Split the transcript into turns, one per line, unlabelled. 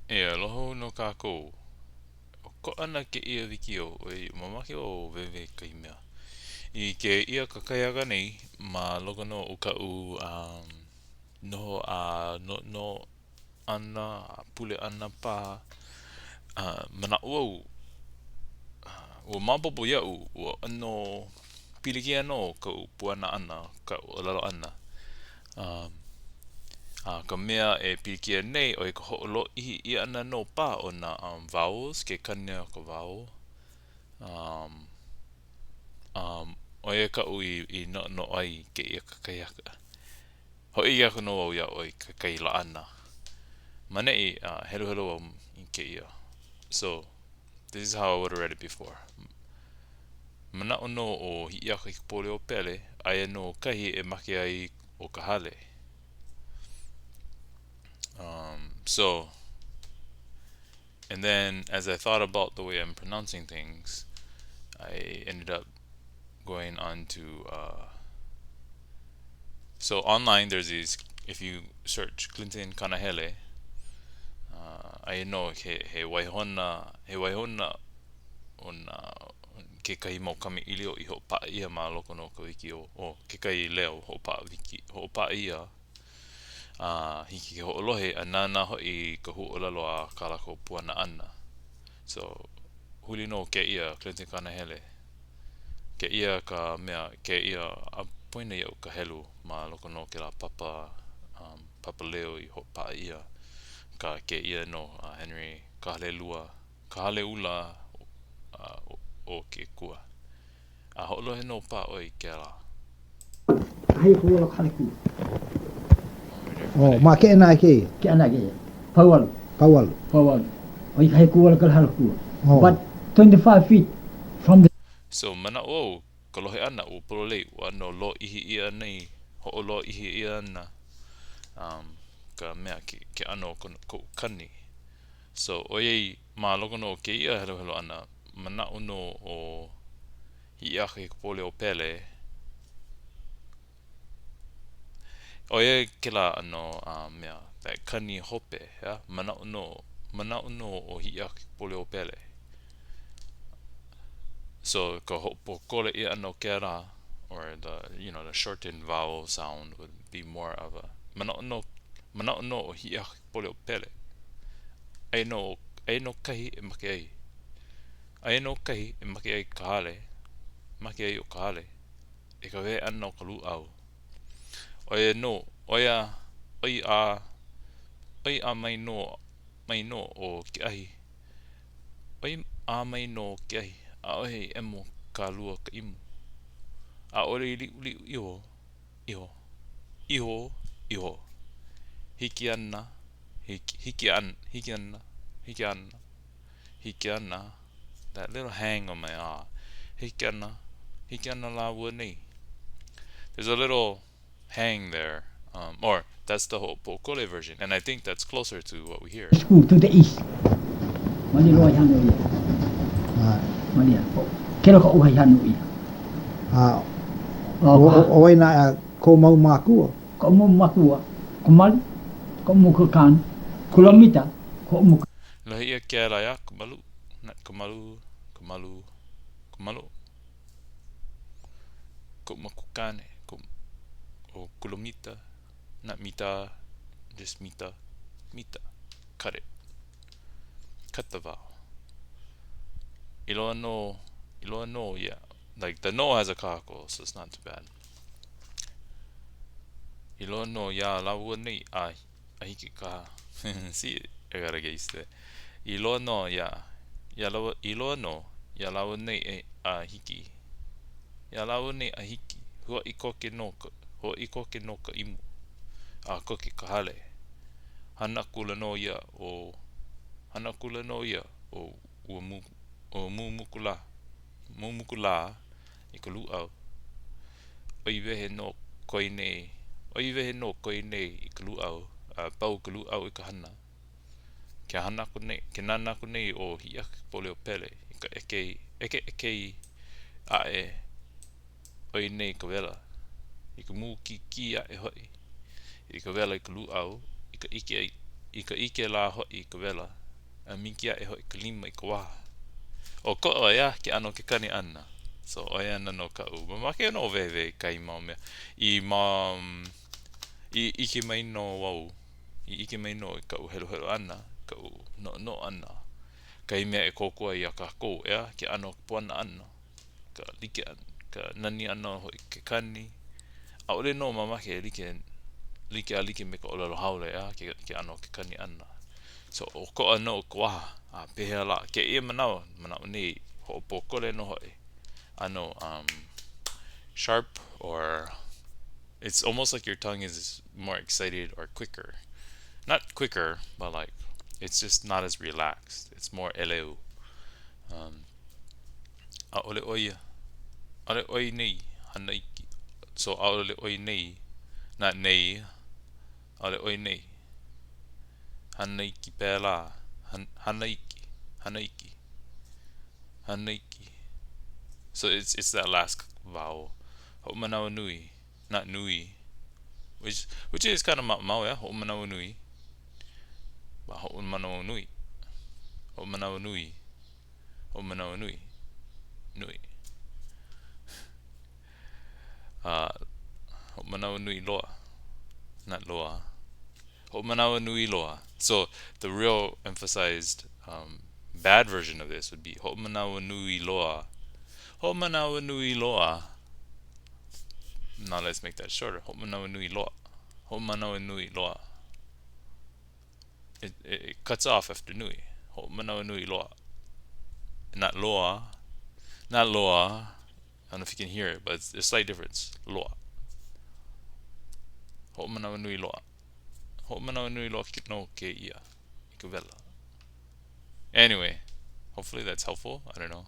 E aloha hou nō kākou. ʻOkoʻa nā kēia wikiō, ʻoiai mamake wau e wewe i kahi mea. I kēia kakahiaka nei, ma loko nō o kaʻu um, noho a noʻonoʻo ʻana, a pule ʻana paha, uh, manaʻo wau, uh, ua maopopo iaʻu, ua ʻano pilikia nō kaʻu puana ʻana, kaʻu ʻōlelo ʻana. Um, a ka mea e pilikia nei, ʻo ia ka hoʻolōʻihi ʻia ʻana nō paha o nā um, vowels, ke kani o ka vowel. Um, um, ʻo ia kaʻu i, i noʻonoʻo ai i kēia kakahiaka. Hōʻike aku nō wau iā ʻoe i kekahi laʻana. Ma neʻi, uh, heluhelu wau i kēia. So, this is how I would have read it before. Manaʻo nō ʻo Hiʻiakaikapoliopele, aia nō kahi e make ai ʻo ka hale. Um, so, and then as I thought about the way I'm pronouncing things, I ended up going on to, uh, so online there's these, if you search Clinton Kanahele, uh, aia nō he, he waihona, he waihona o nā kekahi mau kamaʻilio i hoʻopaʻa ʻia ma loko nō o ka wikiō, ʻo kekahi leo hoʻopaʻa wiki, hoʻopaʻa ʻia a hiki ke hoʻolohe a nānā hoʻi i ka huaʻōlelo a kā lākou puana ʻana. So, huli nō kēia Clinton Kanahele. Kēia ka mea, kēia a poina iaʻu ka helu ma loko nō o kēlā papa, um, papa leo i hoʻopaʻa ʻia. Ka kēia nō a Henry Kahalelua Kahaleula o ke kua. A hoʻolohe nō paha ʻoe i kēlā.
Kahi ku ola ka hale ku. Oh, ma ke ʻana kēia.
Ke ʻana kēia. Paualu.
Paualu.
Paualu. ʻO i kahi ku ola ka hale ku.
Oh.
But 25 feet from the
So, manaʻo au, ka lohe ʻana, ua pololei, ua ʻano lōʻihi ʻia nei, hoʻolōʻihi ʻia ana um, ka mea, ke, ke ʻano o koʻu kani. So, ʻoiai, ma loko nō o kēia heluhelu ʻana, manaʻo nō ʻo Hiʻiakaikapoliopele, ʻo ia kēlā ʻano a mea, that kani hope, yeah? Manaʻo nō, manaʻo nō ʻo Hiʻiakaikapoliopele. So, ka hoʻopōkole ʻia ʻana o kēlā, or the, you know, the shortened vowel sound would be more of a, manaʻo nō, manaʻo nō ʻo Hiʻiaka Poliopele. Aia nō, aia nō kahi e make ai. Aia nō kahi e make ai ka hale, make ai ʻo ka hale, i ka wehe ʻana o ka lūʻau. ʻO ia nō, ʻo ia, ʻoi a, ʻoi a mai nō, mai nō ʻo ke ahi. ʻOi a mai nō ke ahi, ʻaʻohe i ʻemo ka lua ka imu. ʻAʻole i liʻuliʻu iho, iho, iho, iho. Hiki ana, hiki, hiki an, hiki ana, hiki ana, hiki ana, that little hang on my ah. Hiki ana, hiki ana lāua nei. There's a little hang there, um, or that's the hoʻopōkole version, and I think that's closer to what we hear.
School to the east. Maliloa i hano ia. Malia. Kela ka uha i hano ia.
A ʻo wai naʻe kou mau mākua?
Koʻu mau mākua, ko Malu, koʻu mau kukāne, Kulomita, koʻu mau.
Lohe ʻia kēlā iā Kamalu, not Kamalu, Kamalu, Kamalu. Koʻu makukāne, ko, ʻo Kulomita, not Mita, just Mita, Mita, cut it. Cut the vowel. I loa nō, i loa nō, yeah. Like the nō has a kāhako, so it's not too bad. I loa nō iā lāua nei a, a hiki ka See, I gotta get used to it. I loa nō iā, iā lāua, i loa nō iā lāua nei e, a hiki. Iā lāua nei a hiki, huaʻi koke nō ka, huaʻi koke nō ka imu, a koke ka hale. Hana akula nō ia ʻo, hana akula nō ia ʻo ua mū, ʻo Mūmūku lā, Mūmūku lā i ka lūʻau. ʻOi wehe nō koe nei, ʻoi wehe nō koe nei i ka lūʻau, a pau ka lūʻau i ka hana. Ke hana aku nei, ke nānā aku nei ʻo Hiʻiakaikapoliopele i ka ʻeke, ʻeke ʻekei aʻe ʻoi nei ka wela, i ka mūkīkī aʻe hoʻi i ka wela i ka lūʻau, i ka ʻike, i ka ʻike lā hoʻi i ka wela. A miki aʻe hoʻi ka lima i ka waha. ʻOkoʻa, ʻeā, ke ʻano o ke kani ʻana. So, ʻo ia ana nō kaʻu mamake nō wehewehe i kahi mau mea. I ma, i ʻike mai nō wau, i ʻike mai nō i kaʻu heluhelu ʻana, kaʻu noʻonoʻo ʻana, kahi mea e kōkua ai iā kākou, ʻeā, ke ʻano o ka puana ʻana, ka like ʻana, ka nani ʻana hoʻi ke kani. ʻAʻole nō mamake e like, like a like me ka ʻōlelo haole, ʻeā, ke, ke ʻano o ke kani ʻana. So, ʻokoʻa nō ka waha, a pehea lā, kēia manawa, manaʻo nei, hoʻopōkole nō hoʻi. ʻAno, um, sharp or it's almost like your tongue is more excited or quicker. Not quicker, but like it's just not as relaxed. It's more ʻeleu. Um, ʻaʻole ʻo ia, ʻaʻole ʻoe nei hana iki. So ʻaʻole ʻoe nei, not nei, ʻaʻole ʻoe nei hana iki pēlā, hana iki, hana iki, hana iki. So it's, it's that last vowel. Hoʻomanawanui, not nui, which, which is kind of maʻamau, yeah, hoʻomanawanui. But hoʻomanawanui, hoʻomanawanui, hoʻomanawanui, nui. Uh, hoʻomanawanui loa, not loa. Hoʻomanawanui loa. So the real emphasized um, bad version of this would be hoʻomanawanui loa. Hoʻomanawanui loa. Now let's make that shorter. Hoʻomanawanui loa. Hoʻomanawanui loa. It, it, it cuts off after nui. Hoʻomanawanui loa. Not loa. Not loa. I don't know if you can hear it, but it's a slight difference. Loa. Hoʻomanawanui loa. Hoʻomanawanui loa nō kēia i ka wela. Anyway, hopefully that's helpful. I don't know.